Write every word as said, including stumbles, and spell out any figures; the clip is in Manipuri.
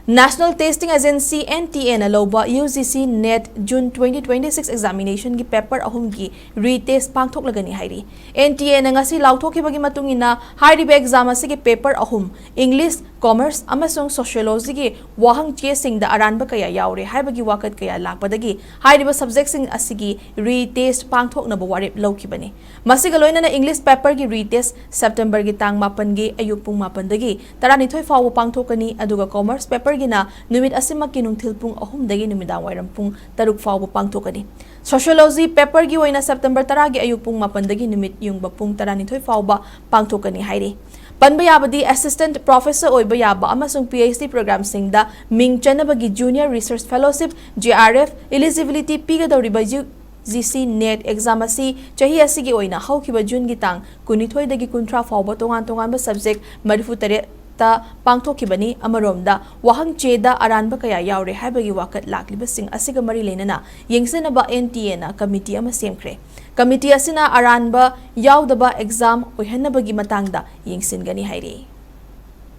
National Testing Agency, N T A ꯅ ꯂꯧꯕ U G C NET June twenty twenty-six examination ꯒꯤ paper ꯑꯍꯨꯝꯒꯤ retest ꯄꯥꯡꯊꯣꯛꯂꯒꯅꯤ ꯍꯥꯏꯔꯤ꯫ N T A ꯅ ꯉꯁꯤ ꯂꯥꯎꯊꯣꯛꯈꯤꯕꯒꯤ ꯃꯇꯨꯡ ꯏꯟꯅ, ꯍꯥꯏꯔꯤꯕ exam ꯑꯁꯤꯒꯤ paper ꯑꯍꯨꯝ, English, Commerce ꯑꯃꯁꯨꯡ Sociology ꯒꯤ ꯋꯥꯍꯪ ꯆꯦꯁꯤꯡꯗ ꯑꯔꯥꯟꯕ ꯀꯌꯥ ꯌꯥꯎꯔꯦ ꯍꯥꯏꯕꯒꯤ ꯋꯥꯀꯠ ꯀꯌꯥ ꯂꯥꯛꯄꯗꯒꯤ ꯍꯥꯏꯔꯤꯕ subject ꯁꯤꯡ ꯑꯁꯤꯒꯤ retest ꯄꯥꯡꯊꯣꯛꯅꯕ ꯋꯥꯔꯦꯞ ꯂꯧꯈꯤꯕꯅꯤ꯫ ꯃꯁꯤꯒ ꯂꯣꯏꯅꯅ English paper ꯒꯤ retest September ꯒꯤ ꯇꯥꯡ ꯃꯥꯄꯟꯒꯤ ꯑꯌꯨꯛ ꯄꯨꯡ ꯃꯥꯄꯟꯗꯒꯤ ꯇꯔꯥꯅꯤꯊꯣꯏ ꯐꯥꯎꯕ ꯄꯥꯡꯊꯣꯛꯀꯅꯤ, ꯑꯗꯨꯒ Commerce paper ꯒꯤꯅ ꯅꯨꯃꯤꯠ ꯑꯁꯤꯃꯛꯀꯤ ꯅꯨꯡꯊꯤꯜ ꯄꯨꯡ ꯑꯍꯨꯝꯗꯒꯤ ꯅꯨꯃꯤꯗꯥꯡ ꯋꯥꯏꯔꯝ ꯄꯨꯡ ꯇꯔꯨꯛ ꯐꯥꯎꯕ ꯄꯥꯡꯊꯣꯛꯀꯅꯤ꯫ Sociology paper ꯒꯤ ꯑꯣꯏꯅ September ꯇꯔꯥꯒꯤ ꯑꯌꯨꯛ ꯄꯨꯡ ꯃꯥꯄꯟꯗꯒꯤ ꯅꯨꯃꯤꯠ ꯌꯨꯡꯕ ꯄꯨꯡ ꯇꯔꯥꯅꯤꯊꯣꯏ ꯐꯥꯎꯕ ꯄꯥꯡꯊꯣꯛꯀꯅꯤ ꯍꯥꯏꯔꯤ꯫ ꯄꯟꯕ ꯌꯥꯕꯗꯤ, assistant professor ꯑꯣꯏꯕ ꯌꯥꯕ ꯑꯃꯁꯨꯡ P H D program ꯁꯤꯡꯗ ꯃꯤꯡ ꯆꯟꯅꯕꯒꯤ Junior Research Fellowship, J R F, eligibility ꯄꯤꯒꯗꯧꯔꯤꯕ U G C NET exam ꯑꯁꯤ ꯆꯍꯤ ꯑꯁꯤꯒꯤ ꯑꯣꯏꯅ ꯍꯧꯈꯤꯕ June ꯒꯤ ꯇꯥꯡ ꯀꯨꯟꯅꯤꯊꯣꯏꯗꯒꯤ ꯀꯨꯟꯊ꯭ꯔꯥ ꯐꯥꯎꯕ ꯇꯣꯉꯥꯟ ꯇꯣꯉꯥꯟꯕ subject ꯃꯔꯤꯐꯨ ꯇꯔꯦꯠꯇ ꯄꯥꯡꯊꯣꯛꯈꯤꯕꯅꯤ꯫ ꯑꯃꯔꯣꯝꯗ, ꯋꯥꯍꯪ ꯆꯦꯗ ꯑꯔꯥꯟꯕ ꯀꯌꯥ ꯌꯥꯎꯔꯦ ꯍꯥꯏꯕꯒꯤ ꯋꯥꯀꯠ ꯂꯥꯛꯂꯤꯕꯁꯤꯡ ꯑꯁꯤꯒ ꯃꯔꯤ ꯂꯩꯅꯅ ꯌꯦꯡꯁꯤꯟꯅꯕ N T A ꯅ committee ꯑꯃ ꯁꯦꯝꯈ꯭ꯔꯦ꯫ Committee ꯑꯁꯤꯅ ꯑꯔꯥꯟꯕ ꯌꯥꯎꯗꯕ exam ꯑꯣꯏꯍꯟꯅꯕꯒꯤ ꯃꯇꯥꯡꯗ ꯌꯦꯡꯁꯤꯟꯒꯅꯤ ꯍꯥꯏꯔꯤ꯫